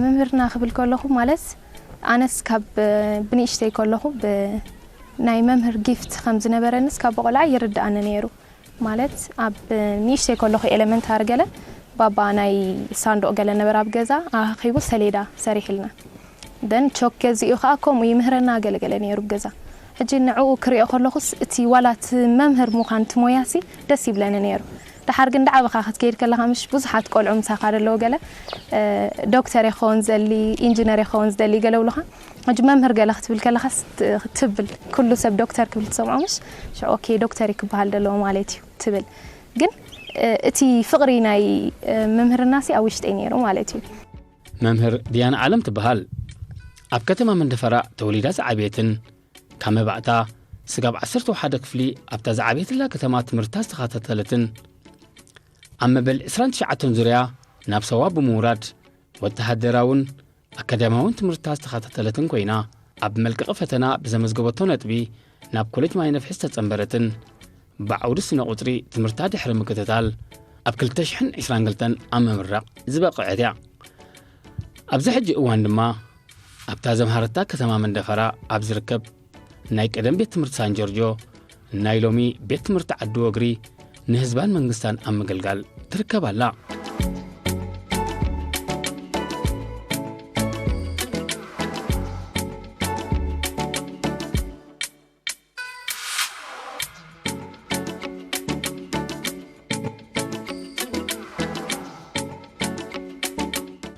መምህርና ክብል ከለኹ ማለት ኣነስ ካብ ብንእሽተይ ከለኹ ናይ መምህር ጊፍት ከም ዝነበረንስ ካብ ቆልዓ ይርድኣኒ ነይሩ። ማለት ኣብ ንእሽተይ ከለኹ ኤለመንታሪ ገለ ባባ ናይ ሳንዱቕ ገለ ነበረ ኣብ ገዛ ኣኺቡ ሰሌዳ ሰሪሕልና። ደን ቾክ ገዚኡ ከዓ ከምኡ ይምህረና ገለገለ ነይሩ ኣብ ገዛ። ሕጂ ንዕኡ ክሪኦ ከለኹስ እቲ ዋላ እቲ መምህር ምዃን እቲ ሞያሲ ደስ ይብለኒ ነይሩ። ደሓር ግን ዳዓበኻ ክትከይድ ከለኻ ምሽ ብዙሓት ቆልዑ ምሳኻ ደለዎ ገለ ዶክተር የኸውን ዘሊ ኢንጂነር የኸውን ዝደሊ ገለ ብሉኻ። ሕጂ መምህር ገለ ክትብል ከለኻስ ትብል ኩሉ ሰብ ዶክተር ክብል ትሰምዖ ምሽ ኦኬ ዶክተር ክበሃል ደለዎ ማለት እዩ ትብል። ግን እቲ ፍቕሪ ናይ ምምህርናሲ ኣብ ውሽጠይ ነይሩ ማለት እዩ። መምህር ድያና ዓለም ትበሃል። ኣብ ከተማ መንደፈራ ተወሊዳ ዝዓበየትን ካብ መባእታ ስጋብ ዓሰርተ ሓደ ክፍሊ ኣብታ ዝዓበየትላ ከተማ ትምህርታ ዝተኸታተለትን ኣብ መበል ዕስራን ትሽዓተን ዙርያ ናብ ሰዋ ብምውራድ ወተሃደራውን ኣካዳሚያውን ትምህርታ ዝተኸታተለትን ኮይና ኣብ መልቀቒ ፈተና ብዘመዝገበቶ ነጥቢ ናብ ኮሌጅ ማይ ነፍሒ ዝተጸንበረትን ብዓውዲ ስነ ቁጽሪ ትምህርታ ድሕሪ ምክትታል ኣብ ክልተ ሽሕን ዕስራን ክልተን ኣብ ምምራቕ ዝበቕዐት እያ። ኣብዚ ሕጂ እዋን ድማ ኣብታ ዘምሃረታ ከተማ መንደፈራ ኣብ ዝርከብ ናይ ቀደም ቤት ትምህርቲ ሳን ጆርጆ ናይ ሎሚ ቤት ትምህርቲ ዓዲ ወግሪ ንህዝባን መንግስታን ኣብ ምግልጋል ትርከብ ኣላ።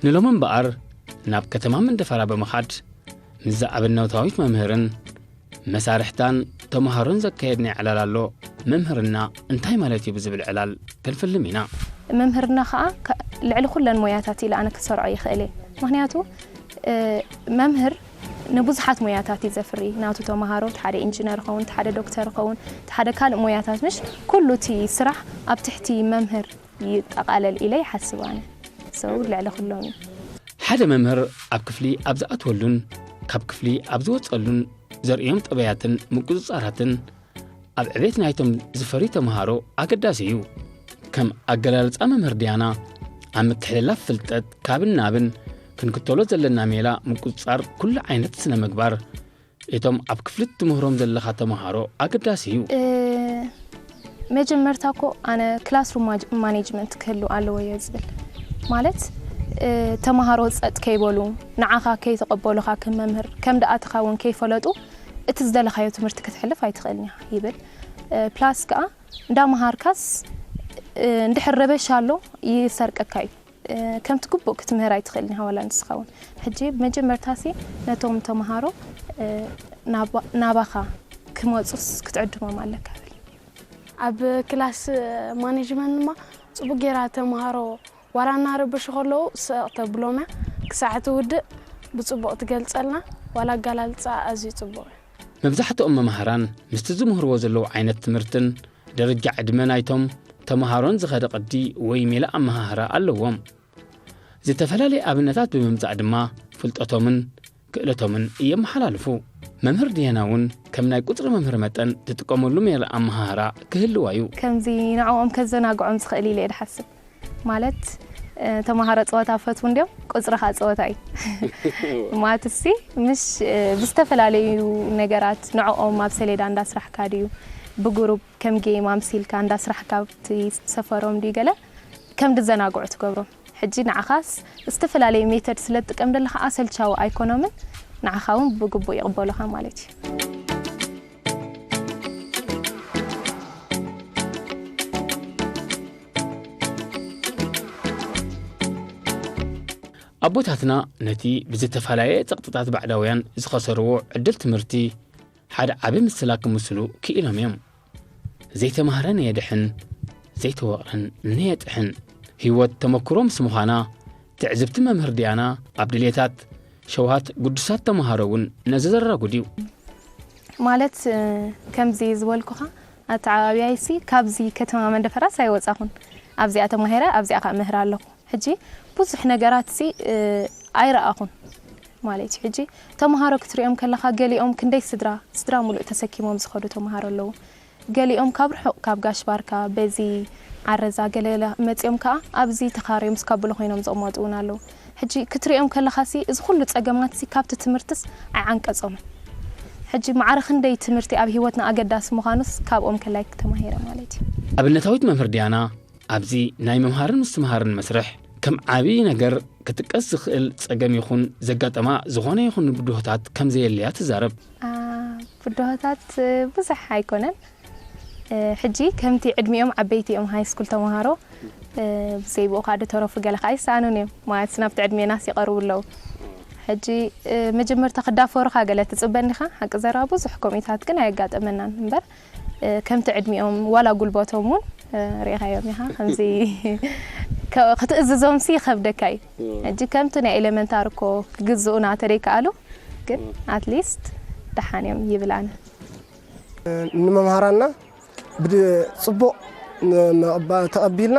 ንሎሚ እምበኣር ናብ ከተማ መንደፈራ ብምኻድ ምስዛ ኣብነታዊት መምህርን መሳርሕታን ተምሃሮን ዘካየድናዮ ዕላል ኣሎ። መምህርና እንታይ ማለት እዩ ብዝብል ዕላል ክንፍልም ኢና። መምህርና ከዓ ልዕሊ ኩለን ሞያታት ኢለ ኣነ ክሰርዖ ይኽእል እየ። ምኽንያቱ መምህር ንብዙሓት ሞያታት እዩ ዘፍሪ። ናቱ ተምሃሮ ሓደ ኢንጂነር ኸውን፣ ሓደ ዶክተር ኸውን፣ ሓደ ካልእ ሞያታት ምሽ ኩሉ እቲ ስራሕ ኣብ ትሕቲ መምህር ይጠቓለል ኢለ ይሓስብ ኣነ። ሰው ልዕሊ ኩሎም እዩ። ሓደ መምህር ኣብ ክፍሊ ኣብ ዝኣትወሉን ካብ ክፍሊ ኣብ ዝወፀሉን ዘርእዮም ጠበያትን ምቁፅፃራትን ኣብ ዕቤት ናይቶም ዝፈርዩ ተምሃሮ ኣገዳሲ እዩ። ከም ኣገላልፃ መምህር ድያና ኣብ ምትሕልላፍ ፍልጠት ካብን ናብን ክንክተሎ ዘለና ሜላ ምቁፅፃር ኩሉ ዓይነት ስነ ምግባር እቶም ኣብ ክፍሊ ትምህሮም ዘለኻ ተምሃሮ ኣገዳሲ እዩ። መጀመርታ እኮ ኣነ ክላስሩም ማኔጅመንት ክህሉ ኣለዎ እየ ዝብል። ማለት ተምሃሮ ፀጥ ከይበሉ ንዓኻ ከይተቐበሉኻ ከም መምህር ከም ደኣ ትኸውን ከይፈለጡ እቲ ዝደለኻዮ ትምህርቲ ክትሕልፍ ኣይትኽእልን ኢኻ ይብል። ፕላስ ከዓ እንዳመሃርካስ እንድሕር ረበሻ ኣሎ ይሰርቀካ እዩ። ከምቲ ግቡእ ክትምህር ኣይትኽእልን ኢኻ ዋላ ንስኻ እውን። ሕጂ ብመጀመርታ ሲ ነቶም ተምሃሮ ናባኻ ክመፁስ ክትዕድሞም ኣለካ ብል። ኣብ ክላስ ማኔጅመንት ድማ ፅቡቅ ጌራ ተምሃሮ ዋላ እናረበሹ ከለዉ ስቕ ተብሎም እያ። ክሳዕ ትውድእ ብፅቡቕ ትገልፀልና። ዋላ ኣገላልፃ ኣዝዩ ፅቡቕ እዩ። መብዛሕትኦም መምሃራን ምስቲ ዝምህርዎ ዘለዉ ዓይነት ትምህርትን ደረጃ ዕድመ ናይቶም ተምሃሮን ዝኸደ ቅዲ ወይ ሜላ ኣመሃህራ ኣለዎም። ዝተፈላለየ ኣብነታት ብምምጻእ ድማ ፍልጠቶምን ክእለቶምን የመሓላልፉ። መምህር ድያና እውን ከም ናይ ቁጽሪ መምህር መጠን ትጥቀመሉ ሜላ ኣመሃህራ ክህልዋ እዩ። ከምዚ ንዕኦም ከዘናግዖም ዝኽእል ኢለ እየ ድሓስብ። ማለት ተምሃሮ ጸወታ ፈትዉ እንድዮም፣ ቁጽሪ ኸኣ ጸወታ እዩ። ማለት እሲ ምሽ ብዝተፈላለዩ ነገራት ንዕኦም ኣብ ሰሌዳ እንዳስራሕካ ድዩ ብግሩፕ ከም ጌም ኣምሲልካ እንዳስራሕካ ኣብቲ ሰፈሮም ድዩ ገለ ከም ድዘናግዑ ትገብሮም። ሕጂ ንዓኻስ ዝተፈላለዩ ሜተድ ስለ ትጥቀም ዘለኻ ኣሰልቻዊ ኣይኮኖምን፣ ንዓኻ እውን ብግቡእ ይቕበሉኻ ማለት እዩ። ኣቦታትና ነቲ ብዝተፈላለየ ጸቕጥታት ባዕዳውያን ዝኸሰርዎ ዕድል ትምህርቲ ሓደ ዓቢ ምስላ ክምስሉ ክኢሎም እዮም። ዘይተማህረ ነየድሕን፣ ዘይተወቕረን ነየጥሕን። ህይወት ተመክሮ ምስ ምዃና፣ ትዕዝብቲ መምህር ድያና ኣብ ድሌታት ሸውሃት ግዱሳት ተምሃሮ እውን ነዚ ዘራጉድ እዩ። ማለት ከምዚ ዝበልኩኻ ኣተዓባብያይሲ ካብዚ ከተማ መንደፈራስ ኣይወፃኹን። ኣብዚኣ ተማሂረ ኣብዚኣ ከዓ ምህር ኣለኹ። ሕጂ ብዙሕ ነገራት ሲ ኣይረኣኹን ማለት እዩ። ሕጂ ተምሃሮ ክትሪኦም ከለኻ ገሊኦም ክንደይ ስድራ ስድራ ሙሉእ ተሰኪሞም ዝኸዱ ተምሃሮ ኣለዉ። ገሊኦም ካብ ርሑቕ ካብ ጋሽ ባርካ በዚ ዓረዛ ገለለ መፂኦም ከዓ ኣብዚ ተኻርዮም ስካብሎ ኮይኖም ዝቕመጡ እውን ኣለዉ። ሕጂ ክትሪኦም ከለኻሲ እዚ ኩሉ ጸገማትሲ ካብቲ ትምህርትስ ኣይዓንቀጾምን። ሕጂ ማዕረ ክንደይ ትምህርቲ ኣብ ህይወትና ኣገዳሲ ምዃኑስ ካብኦም ከላይ ተማሂረ ማለት እዩ። ኣብነታዊት መምህር ዲያና ኣብዚ ናይ ምምሃርን ምስትምሃርን መስርሕ ከም ዓብዪ ነገር ክጥቀስ ዝኽእል ጸገም ይኹን ዘጋጠማ ዝኾነ ይኹን ብድሆታት ከም ዘየለያ ትዛረብ። አ፣ ብድሆታት ብዙሕ ኣይኮነን። እ፣ ሕጂ ከምቲ ዕድሚኦም ዓበይቲ እዮም ሃይ ስኩል ተምሃሮ። እ፣ ብዘይ ብኡ ከዓ ዝተረፉ ገለ ከዓ ይሰኣኑን እዮም። ማለት ናብቲ ዕድሜናስ ይቐርቡ ኣለዉ። ሕጂ፣ እ፣ መጀመርታ ክዳፈሩኻ ገለ ትጽበ እንዲኻ። ሓቂ ዘረባ ብዙሕ ከምኡታት ግን ኣየጋጠመናን እምበር፣ እ፣ ከምቲ ዕድሚኦም ዋላ ጉልበቶም እውን፣ እ፣ ርኢኻዮም ኢኻ። ከምዚ ከ-፣ ክትእዝዞምሲ ይኸብደካ እዩ። ሕጂ ከምቲ ናይ ኤሌመንታሪ እኮ ክግዝኡና ተደይከኣሉ፣ ግን ኣትሊስት ደሓን እዮም ይብል ኣነ። ንመምሃራንና ብድ-፣ ጽቡቕ ን-፣ መቐባ-፣ ተቐቢልና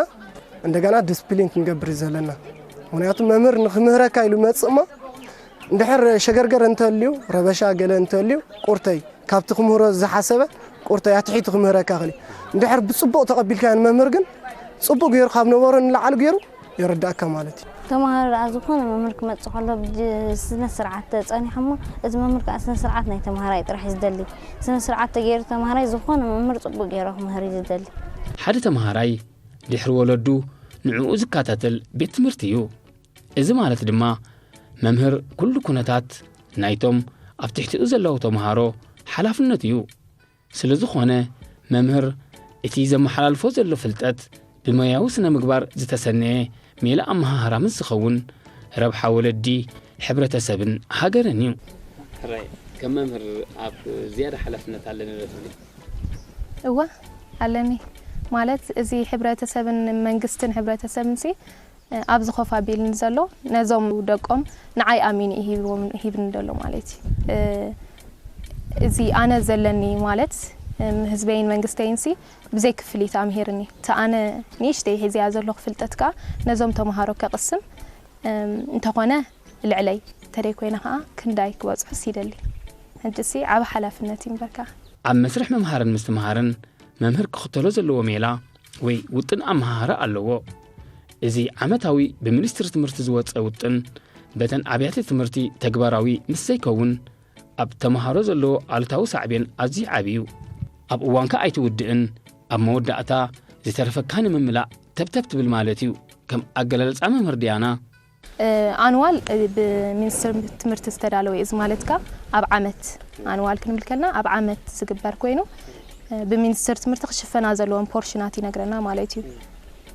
እንደገና ዲስፕሊን ክንገብር እዩ ዘለና። ምኽንያቱ መምህር ንኽምህረካ ኢሉ መጽእ እሞ፣ እንድሕር ሸገርገር እንተልዩ፣ ረበሻ ገለ እንተልዩ፣ ቁርተይ ካብቲ ክምህሮ ዝሓሰበ ቁርተይ ኣትሒቱ ክምህረካ ክእል እዩ። እንድሕር ብጽቡቕ ተቐቢልካዮ ንመምህር ግን፣ ጽቡቕ ገይሩ ካብ ነበሮ ንላዕሊ ገይሩ የረዳእካ ማለት እዩ። ተምሃሮ ደኣ ዝኾነ መምህር ክመጽእ ከሎ ብስነ ስርዓት ተጸኒሖሞ፣ እዚ መምህር ከኣ ስነ ስርዓት ናይ ተምሃራይ ጥራሕ እዩ ዝደሊ። ስነ ስርዓት ተገይሩ ተምሃራይ ዝኾነ መምህር ጽቡቕ ገይሩ ክምህር እዩ ዝደሊ። ሓደ ተምሃራይ ድሕሪ ወለዱ ንዕኡ ዝከታተል ቤት ትምህርቲ እዩ። እዚ ማለት ድማ መምህር ኩሉ ኩነታት ናይቶም ኣብ ትሕቲኡ ዘለዉ ተምሃሮ ሓላፍነት እዩ። ስለ ዝኾነ መምህር እቲ ዘመሓላልፎ ዘሎ ፍልጠት ብሞያዊ ስነ ምግባር ዝተሰነየ ሜላ ኣመሃህራ ምስ ዝኸውን ረብሓ ወለዲ፣ ሕብረተሰብን ሃገርን እዩ። ሕራይ፣ ከም መምህር ኣብ ዝያዳ ሓላፍነት ኣለኒ ዶ ትብሊ? እወ ኣለኒ። ማለት እዚ ሕብረተሰብን መንግስትን ሕብረተሰብንሲ ኣብዚ ኮፍ ኣቢልኒ ዘሎ ነዞም ደቆም ንዓይ ኣሚኑ እዩ ሂብዎም-፣ ሂብኒ ዘሎ ማለት እዩ። እ፣ እዚ ኣነ ዘለኒ ማለት፣ እም፣ ህዝበይን መንግስተይንሲ ብዘይ ክፍሊት ኣምሂርኒ። እቲ ኣነ ንእሽተይ ሒዝያ ዘለኹ ፍልጠት ከኣ ነዞም ተምሃሮ ከቕስም፣ እም፣ እንተኾነ ልዕለይ ተደይ ኮይነ ከኣ ክንዳይ ክበጽሑስ ይደሊ። ሕጂሲ ዓቢ ሓላፍነት እዩ እምበርካ። ኣብ መስርሕ ምምሃርን ምስትምሃርን መምህር ክኽተሎ ዘለዎ ሜላ ወይ ውጥን ኣመሃህራ ኣለዎ። እዚ ዓመታዊ ብሚኒስትሪ ትምህርቲ ዝወጸ ውጥን በተን ኣብያተ ትምህርቲ ተግባራዊ ምስ ዘይከውን ኣብ ተምሃሮ ዘለዎ ኣሉታዊ ሳዕቤን ኣዝዩ ዓቢ እዩ። ኣብ እዋንካ ኣይትውድእን፣ ኣብ መወዳእታ ዝተረፈካ ንምምላእ ተብተብ ትብል ማለት እዩ። ከም ኣገላልጻ መምህር ዲያና፣ እ፣ ኣንዋል፣ እ፣ ብሚኒስትሪ ትምህርቲ ዝተዳለወ እዩ። እዚ ማለት ከኣ ኣብ ዓመት ኣንዋል ክንብል ከለና ኣብ ዓመት ዝግበር ኮይኑ፣ እ፣ ብሚኒስትሪ ትምህርቲ ክሽፈና ዘለዎም ፖርሽናት ይነግረና ማለት እዩ።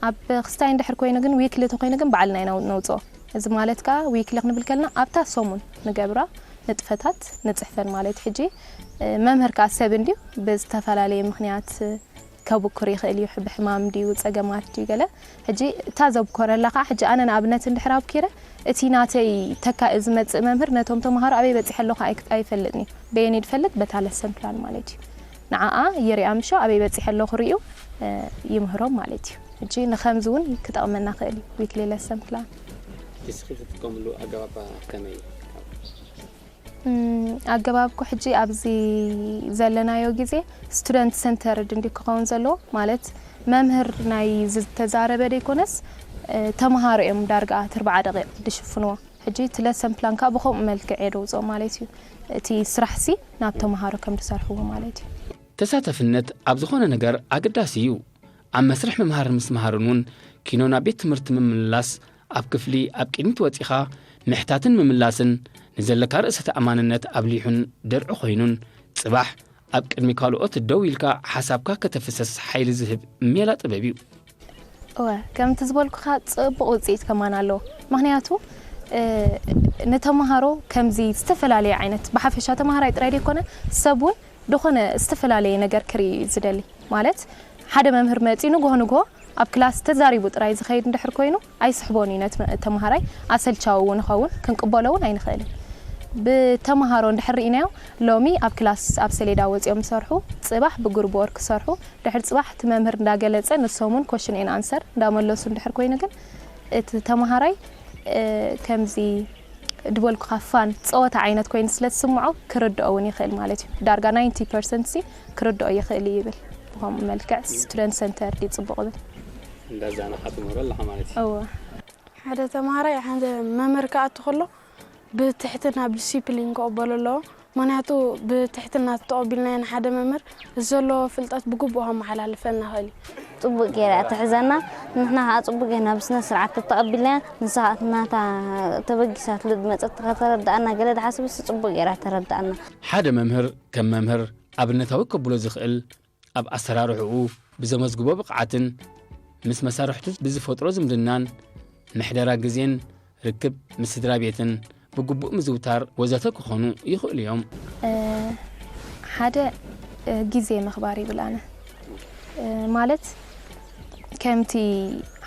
ኣብ ክስታይ እንድሕር ኮይኑ ግን ዊክሊ ተኮይኑ ግን ባዕልና ኢና ነውፅኦ። እዚ ማለት ከኣ ዊክሊ ክንብል ከለና ኣብታ ሰሙን ንገብራ ንጥፈታት ንፅሕፈን ማለት እዩ። ሕጂ፣ እ፣ መምህር ከኣ ሰብ እንድዩ ብዝተፈላለየ ምኽንያት ከብኩር ይኽእል እዩ፣ ብሕማም ድዩ፣ ጸገማት ድዩ ገለ። ሕጂ እታ ዘብኮረላ ኸዓ፣ ሕጂ ኣነ ንኣብነት እንድሕር ኣብኪረ፣ እቲ ናተይ ተካኢ ዝመጽእ መምህር ነቶም ተምሃሮ ኣበይ በጺሐ ኣለኹ ኣይ-፣ ኣይፈልጥን እዩ። በየነይ ድፈልጥ? በታ ለሰን ፕላን ማለት እዩ። ንዓኣ ይሪኣ ምሾ ኣበይ በጺሐ ኣለኹ ርእዩ፣ እ፣ ይምህሮም ማለት እዩ። ሕጂ ንኸምዚ እውን ክጠቕመና ክእል እዩ፣ ዊክሊ ለሰን ፕላን። ንስኺ ትጥቀምሉ ኣገባብ ከመይ እዩ? እም፣ ኣገባብ እኮ ሕጂ ኣብዚ ዘለናዮ ግዜ ስቱደንት ሰንተርድ እንዲ ክኸውን ዘለዎ፣ ማለት መምህር ናይ ዝተዛረበ ደይኮነስ፣ እ፣ ተምሃሮ እዮም ዳርጋ እቲ ኣርብዓ ደቂቕ ዝሽፍንዎ። ሕጂ እቲ ለሰን ፕላን ከኣ ብኸምኡ መልክዕ እየ ደውፅኦ ማለት እዩ። እቲ ስራሕሲ ናብ ተምሃሮ ከም ዝሰርሕዎ ማለት እዩ። ተሳተፍነት ኣብ ዝኾነ ነገር ኣገዳሲ እዩ። ኣብ መስርሕ ምምሃርን ምስትምሃርን እውን ኪኖ ናብ ቤት ትምህርቲ ምምልላስ፣ ኣብ ክፍሊ ኣብ ቅድሚት ወጺኻ ምሕታትን ምምላስን ንዘለካ ርእሰ ተኣማንነት ኣብሊሑን ድርዒ ኮይኑን፣ ጽባሕ ኣብ ቅድሚ ካልኦት ደው ኢልካ ሓሳብካ ከተፍሰስ ሓይሊ ዝህብ ሜላ ጥበብ እዩ። እወ፣ ከምቲ ዝበልኩኻ ጽቡቕ ውጽኢት ከማን ኣለዎ። ምኽንያቱ፣ እ፣ ንተምሃሮ ከምዚ ዝተፈላለየ ዓይነት፣ ብሓፈሻ ተምሃራይ ጥራይ ደይኮነ፣ ሰብ እውን ዝኾነ ዝተፈላለየ ነገር ክርኢ እዩ ዝደሊ። ማለት፣ ሓደ መምህር መጺኡ ንግሆ ንግሆ ኣብ ክላስ ተዛሪቡ ጥራይ ዝኸይድ እንድሕር ኮይኑ፣ ኣይስሕቦን እዩ ነቲ መ-፣ ተምሃራይ፣ ኣሰልቻዊ እውን ይኸውን፣ ክንቅበሎ እውን ኣይንኽእልን። ብተምሃሮ እንድሕር ርኢናዮ፣ ሎሚ ኣብ ክላስ ኣብ ሰሌዳ ወጺኦም ይሰርሑ፣ ጽባሕ ብግሩፕ ወርክ ይሰርሑ፣ ድሕሪ ጽባሕ እቲ መምህር እንዳገለጸ ንሶም እውን ኮሽን ኤን ኣንሰር እንዳመለሱ እንድሕር ኮይኑ ግን፣ እቲ ተምሃራይ፣ እ፣ ከምዚ ድበልኩኻ ፋን ጸወታ ዓይነት ኮይኑ ስለ ዝስምዖ ክርድኦ እውን ይኽእል ማለት እዩ። ዳርጋ ናይንቲ ፐርሰንት ሲ ክርድኦ ይኽእል እዩ ይብል። ብኸምኡ መልክዕ ስቱደንት ሰንተርድ እዩ ጽቡቕ ይብል። እንዳዛናኻ ትምህሮ ኣለኻ ማለት እዩ። እወ። ሓደ ተምሃራይ ሓደ መምህር ክኣቱ ከሎ ብትሕትና ብዲሲፕሊን ክቕበሎ ኣለዎ። ምኽንያቱ ብትሕትና ተቐቢልናዮ ንሓደ መምህር፣ እዚ ዘለዎ ፍልጠት ብግቡእ ከመሓላልፈልና ይኽእል እዩ። ጽቡቕ ገይራ እያ ትሕዘና። ንሕና ከኣ ጽቡቕ ገይርና ብስነ ስርዓት ተተቐቢልናያ፣ ንሳ ከኣ ናታ ተበጊሳትሉ ዝመጸት ከተረድኣና ገለ ድሓስብስ ጽቡቕ ገይራ ተረድኣና። ሓደ መምህር ከም መምህር ኣብነታዊ ከብሎ ዝኽእል ኣብ ኣሰራርሕኡ ብዘመዝግቦ ብቕዓትን ምስ መሳርሕቱ ብዝፈጥሮ ዝምድናን ምሕደራ ግዜን ርክብ ምስ ስድራ ቤትን ብግቡእ ምዝውታር ወዘተ ክኾኑ ይኽእሉ እዮም። ሓደ ግዜ ምኽባር ይብል ኣነ። ማለት ከምቲ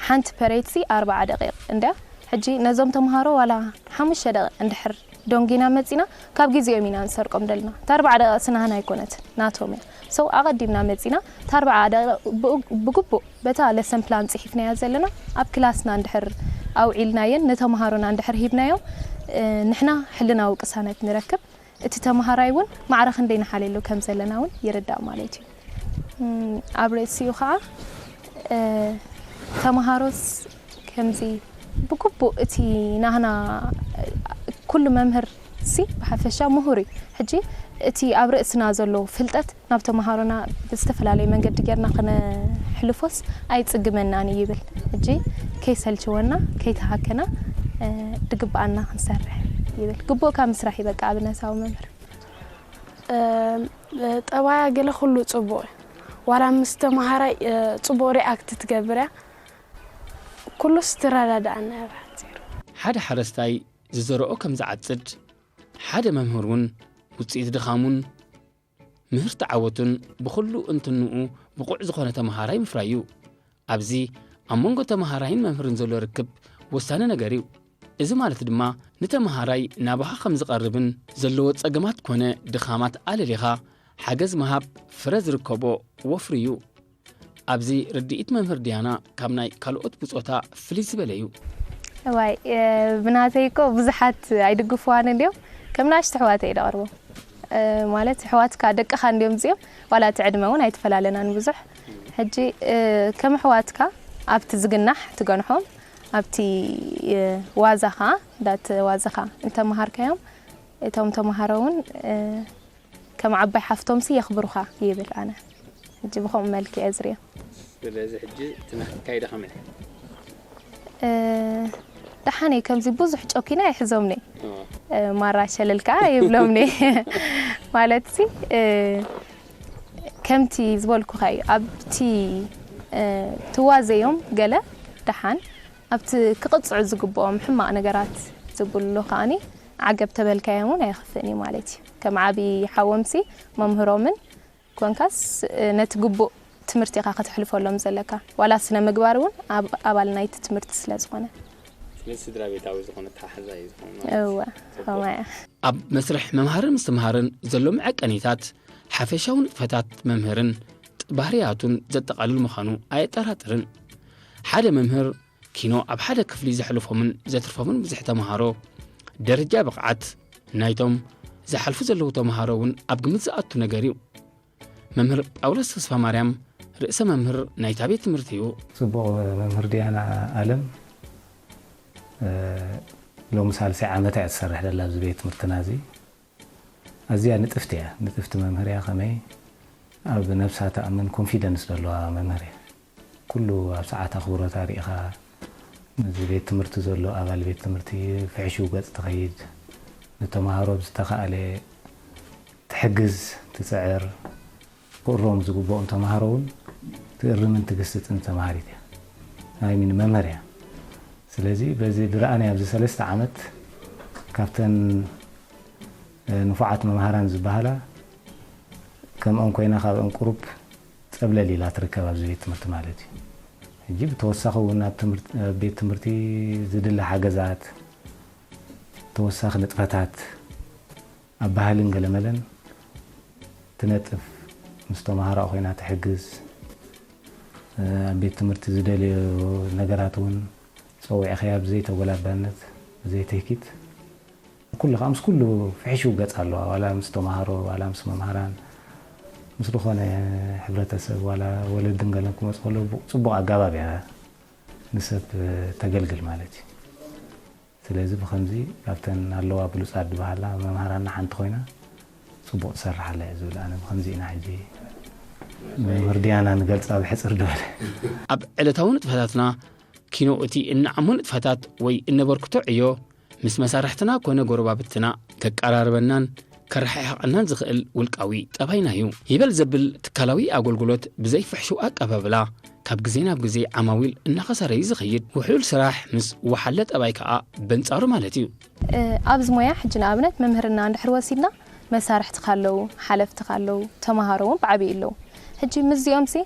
ሓንቲ ፐሬትሲ ኣርባዓ ደቂቕ እንድያ። ሕጂ ነዞም ተምሃሮ ዋላ ሓሙሽተ ደቂቕ እንድሕር ዶንጊና መጺና ካብ ግዜኦም ኢና ንሰርቆም ደልና። እታ ኣርባዓ ደቂቕ ስናህና ኣይኮነት ናቶም እያ። ሰው ኣቐዲምና መጺና እታ ኣርባዓ ደቂቕ ብኡ- ብግቡእ በታ ለሰን ፕላን ጽሒፍናያ ዘለና ኣብ ክላስና እንድሕር ኣውዒልናየን ንተምሃሮና እንድሕር ሂብናዮም ንሕና ሕልናዊ ቅሳነት ንረክብ። እቲ ተምሃራይ እውን ማዕረ ክንደይ ንሓልየሉ ከም ዘለና እውን ይርዳእ ማለት እዩ። ኣብ ርእሲኡ ከዓ ተምሃሮስ ከምዚ ብግቡእ እቲ ናህና ኩሉ መምህር ሲ ብሓፈሻ ምሁር እዩ። ሕጂ እቲ ኣብ ርእስና ዘሎ ፍልጠት ናብ ተምሃሮና ብዝተፈላለየ መንገዲ ጌርና ክነሕልፎስ ኣይጽግመናን እዩ ይብል። ሕጂ ከይሰልችወና ከይተሃከና ድግብኣና ክንሰርሕ ይብል። ግቡእካ ምስራሕ እዩ በቃ ኣብነታዊ መምህር። ጠባያ ገለ ኩሉ ጽቡቕ እዩ። ዋላ ምስ ተምሃራይ ጽቡቕ ሪኣክት ትገብር እያ። ኩሉስ ትረዳድኣና እያ ብሓጺሩ። ሓደ ሓረስታይ ዝዘርኦ ከም ዝዓጽድ ሓደ መምህር እውን ውፅኢት ድኻሙን ምህርቲ ዓወቱን ብኹሉ እንትንኡ ብቑዕ ዝኾነ ተምሃራይ ምፍራይ እዩ። ኣብዚ ኣብ መንጎ ተምሃራይን መምህርን ዘሎ ርክብ ወሳኒ ነገር እዩ። እዚ ማለት ድማ ንተምሃራይ ናባኻ ከም ዝቐርብን ዘለዎ ጸገማት ኮነ ድኻማት ኣለሊኻ ሓገዝ ምሃብ ፍረ ዝርከቦ ወፍሪ እዩ። ኣብዚ ርድኢት መምህር ዲያና ካብ ናይ ካልኦት ብጾታ ፍልይ ዝበለ እዩ። እዋይ ብናተይ እኮ ብዙሓት ኣይድግፍዋን እንድዮም ከም ናሽቲ ኣሕዋተ እዩ ደቕርቦ ማለት ኣሕዋትካ ደቅኻ እንድዮም እዚኦም ዋላ እቲ ዕድመ እውን ኣይተፈላለናን ብዙሕ ሕጂ ከም ኣሕዋትካ ኣብቲ ዝግናሕ ትገንሖም ኣብቲ ዋዛ ከዓ እንዳተዋዘኻ እንተመሃርካዮም እቶም ተምሃሮ እውን ከም ዓባይ ሓፍቶምሲ የኽብሩኻ ይብል ኣነ ሕጂ ብኸምኡ መልክዕ እየ ዝሪኦ። ስለዚ ሕጂ ትምህርትካ ይደኸመ ደሓነይ ከምዚ ብዙሕ ጨኪና ይሕዞምኒ ማራ ሸለል ከዓ ይብሎምኒ ማለት ሲ ከምቲ ዝበልኩኻ እዩ ኣብቲ ትዋዘዮም ገለ ደሓን ኣብቲ ክቕፅዑ ዝግብኦም ሕማቕ ነገራት ዝብሉ ከዓኒ ዓገብ ተበልካዮም እውን ኣይኽፍእን እዩ ማለት እዩ ከም ዓብዪ ሓወምሲ መምህሮምን ኮንካስ ነቲ ግቡእ ትምህርቲ ኢኻ ከተሕልፈሎም ዘለካ ዋላ ስነ ምግባር እውን ኣባል ናይቲ ትምህርቲ ስለ ዝኾነ ስለዚ ስድራ ቤታዊ ዝኾነ ተሓሓዛ እዩ ዝኾነ እወ ከማያ ኣብ መስርሕ ምምሃርን ምስትምሃርን ዘሎ መዐቀኒታት ሓፈሻዊ ንጥፈታት መምህርን ባህርያቱን ዘጠቓልል ምዃኑ ኣየጠራጥርን። ሓደ መምህር ኪኖ ኣብ ሓደ ክፍሊ ዘሕልፎምን ዘትርፎምን ብዙሕ ተምሃሮ ደረጃ ብቕዓት ናይቶም ዝሓልፉ ዘለዉ ተምሃሮ እውን ኣብ ግምት ዝኣቱ ነገር እዩ። መምህር ጳውሎስ ተስፋ ማርያም ርእሰ መምህር ናይታ ቤት ትምህርቲ እዩ። ጽቡቕ መምህር ዲያና ኣለም ሎሚ ሳልሳይ ዓመታ እያ ትሰርሕ ዘላ ኣብዚ ቤት ትምህርትና እዚ። ኣዝያ ንጥፍቲ እያ፣ ንጥፍቲ መምህር እያ። ከመይ ኣብ ነብሳ ትኣምን ኮንፊደንስ ዘለዋ መምህር እያ። ኩሉ ኣብ ሰዓት ኣኽብሮታ ርኢኻ ነዚ ቤት ትምህርቲ ዘሎ ኣባል ቤት ትምህርቲ ፍሕሽው ገጽ ትኸይድ፣ ንተምሃሮ ብዝተኻእለ ትሕግዝ፣ ትጽዕር፣ ክእረሙ ዝግብኦም ተምሃሮ እውን ትእርምን ትግስጽን ተምሃሪት እያ። I mean መምህር እያ። ስለዚ በዚ ዝረኣናያ ኣብዚ ሰለስተ ዓመት ካብተን ንፉዓት መምሃራን ዝበሃላ ከምኦም ኮይና ካብኦም ቁሩብ ጸብለል ኢላ ትርከብ ኣብዚ ቤት ትምህርቲ ማለት እዩ። ሕጂ ብተወሳኺ እውን ኣብ ቤት ትምህርቲ ዝድለ ሓገዛት፣ ተወሳኺ ንጥፈታት ኣብ ባህልን ገለመለን ትነጥፍ፣ ምስ ተምሃሮኣ ኮይና ትሕግዝ፣ ኣብ ቤት ትምህርቲ ዝደለዮ ነገራት እውን ጸዊዕኻያ ብዘይ ተጎላባነት ብዘይ ትህኪት ኩሉ ከዓ ምስ ኩሉ ፍሕሽው ገጽ ኣለዋ ዋላ ምስ ተምሃሮ ዋላ ምስ መምሃራን ምስ ዝኾነ ሕብረተሰብ ዋላ ወለድን ገለን ክመጽ ከሎ ጽቡቕ ኣጋባብ እያ ንሰብ ተገልግል ማለት እዩ። ስለዚ ብኸምዚ ካብተን ኣለዋ ብሉጻት ዝበሃላ መምሃራና ሓንቲ ኮይና ጽቡቕ ትሰርሕ ኣላ እየ ዝብል። ኣነ ብኸምዚ ኢና ሕጂ መምህር ዲያና ንገልጻ ብሕጽር ዝበለ። ኣብ ዕለታዊ ንጥፈታትና ኪኖ እቲ እንዓሞ ንጥፈታት ወይ እነበርክቶ ዕዮ ምስ መሳርሕትና ኮነ ጎረባብትና ከቀራርበናን ከረሓሕቐናን ዝኽእል ውልቃዊ ጠባይና እዩ። ይበል ዘብል ትካላዊ ኣገልግሎት ብዘይ ፍሕሹው ኣቀባብላ ካብ ግዜ ናብ ግዜ ዓማዊል እናኸሰረ እዩ ዝኸይድ። ውሕሉል ስራሕ ምስ ወሓለ ጠባይ ከኣ በንጻሩ ማለት እዩ። ኣብዚ ሞያ ሕጂ ንኣብነት መምህርና እንድሕር ወሲድና መሳርሕትኻ ኣለዉ፣ ሓለፍትኻ ኣለዉ፣ ተምሃሮ እውን ብዓብዪ ኣለዉ። ሕጂ ምስዚኦም ሲ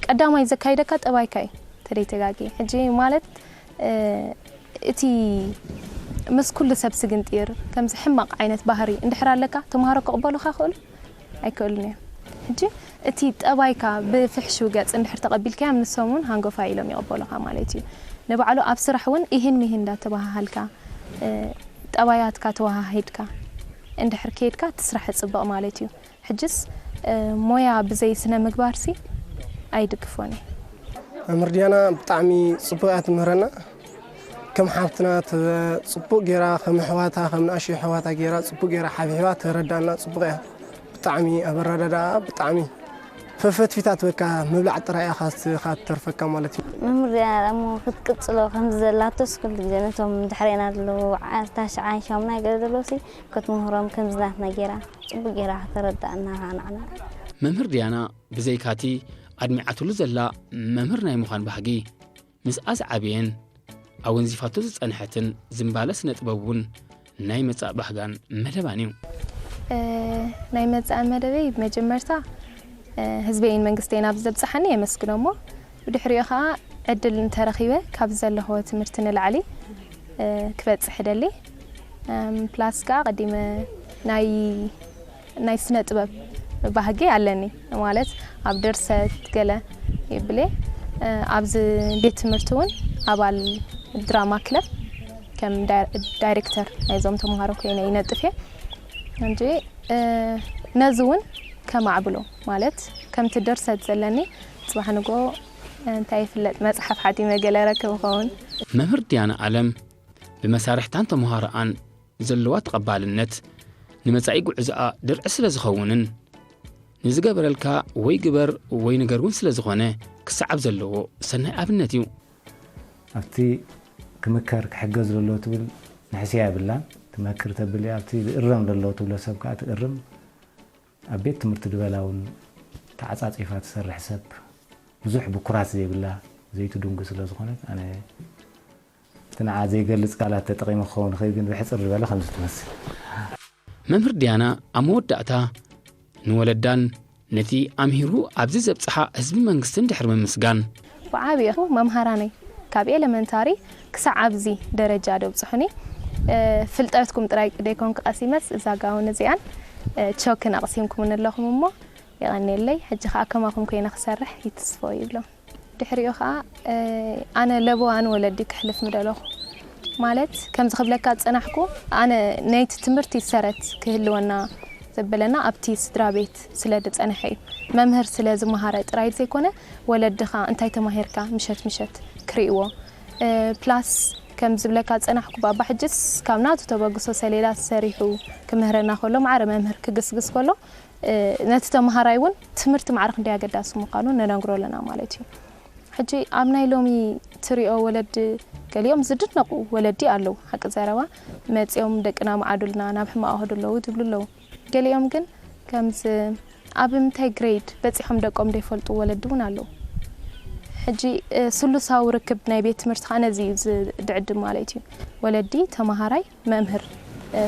ቀዳማይ ዘካይደካ ጠባይካ እዩ ተደይተጋጊ። ሕጂ ማለት እቲ ምስ ኩሉ ሰብ ስግንጢር ከምዚ ሕማቕ ዓይነት ባህሪ እንድሕር ኣለካ ተምሃሮ ክቕበሉኻ ክእሉ ኣይክእሉን እዮም። ሕጂ እቲ ጠባይካ ብፍሕሹ ገጽ እንድሕር ተቐቢልካዮም ንሶም እውን ሃንጎፋይ ኢሎም ይቕበሉኻ ማለት እዩ። ንባዕሉ ኣብ ስራሕ እውን ኢህን ሚህን እንዳተባሃሃልካ ጠባያትካ ተወሃሂድካ እንድሕር ከይድካ እቲ ስራሕ ይጽብቕ ማለት እዩ። ሕጅስ ሞያ ብዘይ ስነ ምግባርሲ ኣይድግፎን እየ። መምህር ዲያና ብጣዕሚ ጽቡቕ እያ ትምህረና። ከም ሓብትና ጽቡቕ ገይራ ከም ኣሕዋታ ከም ንኣሽቱ ኣሕዋታ ገይራ ጽቡቕ ገይራ ሓብሒባ ተረዳእና ጽቡቕ እያ። ብጣዕሚ ኣብ ኣረዳድኣ ብጣዕሚ ፈፈትፊታ ትበካ ምብላዕ ጥራይ እያ ካስትኻ ትተርፈካ ማለት እዩ። መምህር ዲያና እሞ ክትቅጽሎ ከምዚ ዘላቶስ ኩሉ ግዜ ነቶም ድሕሬና ዘለዉ ዓሰርተ ትሽዓን ሻሙናይ ገለ ዘለዉ ሲ ክትምህሮም ከምዚ ናትና ገይራ ጽቡቕ ገይራ ከተረድኣና ንዓና። መምህር ዲያና ብዘይካቲ ኣድሚዓትሉ ዘላ መምህር ናይ ምዃን ባህጊ ምስኣ ዝዓበየን ኣወንዚፋቶ ዝጸንሐትን ዝንባለ ስነ ጥበብ እውን ናይ መጻኢ ባህጋን መደባን እዩ። ናይ መጻኢ መደበይ ብመጀመርታ ህዝበይን መንግስተይን ኣብ ዘብጽሓኒ የመስግኖ እሞ ብድሕሪኡ ከኣ ዕድል እንተረኺበ ካብ ዘለኽዎ ትምህርቲ ንላዕሊ ክበጽሕ እደሊ። ፕላስ ከኣ ቀዲመ ናይ ናይ ስነ ጥበብ ባህጊ ኣለኒ ማለት ኣብ ድርሰት ገለ ይብል እየ ኣብዚ ቤት ትምህርቲ እውን ኣባል ድራማ ክለብ ከም ዳይሬክተር ናይዞም ተምሃሮ ኮይነ ይነጥፍ እየ እንጂ ነዚ እውን ከማዕብሎ ማለት ከምቲ ድርሰት ዘለኒ ፅባሕ ንጎ እንታይ ይፍለጥ መፅሓፍ ሓቲመ ገለ ረክብ ኸውን። መምህር ዲያና ኣለም ብመሳርሕታን ተምሃሮኣን ዘለዋ ተቐባልነት ንመጻኢ ጉዕዞኣ ድርዒ ስለ ዝኸውንን ንዝገበረልካ ወይ ግበር ወይ ንገር እውን ስለ ዝኾነ ክሰዓብ ዘለዎ ሰናይ ኣብነት እዩ። ኣብቲ ክምከር ክሕገዝ ለሎ ትብል ንሕስያ የብላን። ትመክር ተብል ኣብቲ ዝእረም ለሎ ትብሎ ሰብ ከዓ ትእርም። ኣብ ቤት ትምህርቲ ድበላ እውን ተዓጻጺፋ ትሰርሕ ሰብ ብዙሕ ብኩራት ዘይብላ ዘይትድንጉ ስለ ዝኾነት ኣነ እቲ ንዓ ዘይገልጽ ቃላት ተጠቒመ ክኸውን ይኽእል ግን ብሕጽር ዝበለ ከምዚ ትመስል። መምህር ዲያና ኣብ መወዳእታ ንወለዳን ነቲ ኣምሂሩ ኣብዚ ዘብጽሓ ህዝቢ መንግስትን ድሕሪ ምምስጋን፣ ብዓቢኡ መምሃራነይ ካብ ኤለመንታሪ ክሳዕ ኣብዚ ደረጃ ደብጽሑኒ ፍልጠትኩም ጥራይ ደይኮንኩ ቀሲመስ እዛ ጋውን እዚኣን ቾክን ኣቕሲምኩምኒ ኣለኹም እሞ የቐንየለይ ሕጂ ከኣ ከማኹም ኮይነ ክሰርሕ ይትስፎ ይብሎም። ድሕሪኡ ከኣ ኣነ ለበዋ ንወለዲ ክሕልፍ ምደለኹ ማለት ከምዚ ክብለካ ዝጸናሕኩ ኣነ ናይቲ ትምህርቲ ሰረት ክህልወና ዘበለና ኣብቲ ስድራ ቤት ስለ ዝጸንሐ እዩ። መምህር ስለ ዝመሃረ ጥራይ ዘይኮነ ወለዲ ከኣ እንታይ ተማሂርካ ምሸት ምሸት ክርእይዎ ፕላስ ከም ዝብለካ ዝጸናሕኩ ባባ ሕጅስ ካብ ናቱ ተበግሶ ሰሌዳ ሰሪሑ ክምህረና ከሎ ማዕረ መምህር ክግስግስ ከሎ ነቲ ተምሃራይ እውን ትምህርቲ ማዕረ ክንደይ ኣገዳሲ ምዃኑ ነነግሮ ኣለና ማለት እዩ። ሕጂ ኣብ ናይ ሎሚ ትሪኦ ወለዲ ገሊኦም ዝድነቑ ወለዲ ኣለዉ። ሓቂ ዘረባ መፂኦም ደቅና መዓዱልና ናብ ሕማቕ ኣኸዱ ኣለዉ ትብሉ ኣለዉ። ገሊኦም ግን ከምዚ ኣብ ምንታይ ግሬድ በፂሖም ደቆም ዘይፈልጡ ወለዲ እውን ኣለዉ። ሕጂ ስሉሳዊ ርክብ ናይ ቤት ትምህርቲ ከዓ ነዚ እዩ ዝድዕድም ማለት እዩ። ወለዲ፣ ተምሃራይ፣ መምህር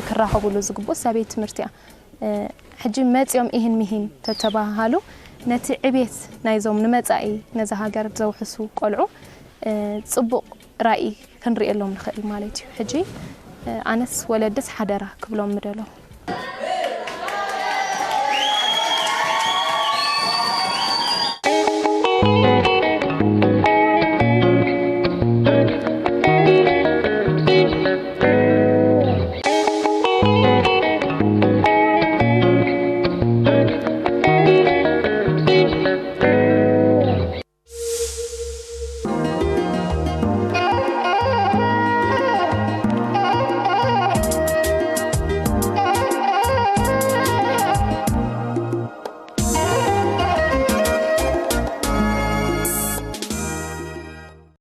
ክራኸቡሉ ዝግብኡስ ኣብ ቤት ትምህርቲ እያ። ሕጂ መፂኦም ኢሂን ሚሂን ተተባሃሃሉ ነቲ ዕቤት ናይዞም ንመፃኢ ነዛ ሃገር ዘውሕሱ ቆልዑ ፅቡቕ ራኢ ክንርእየሎም ንኽእል ማለት እዩ። ሕጂ ኣነስ ወለድስ ሓደራ ክብሎም ምደሎ።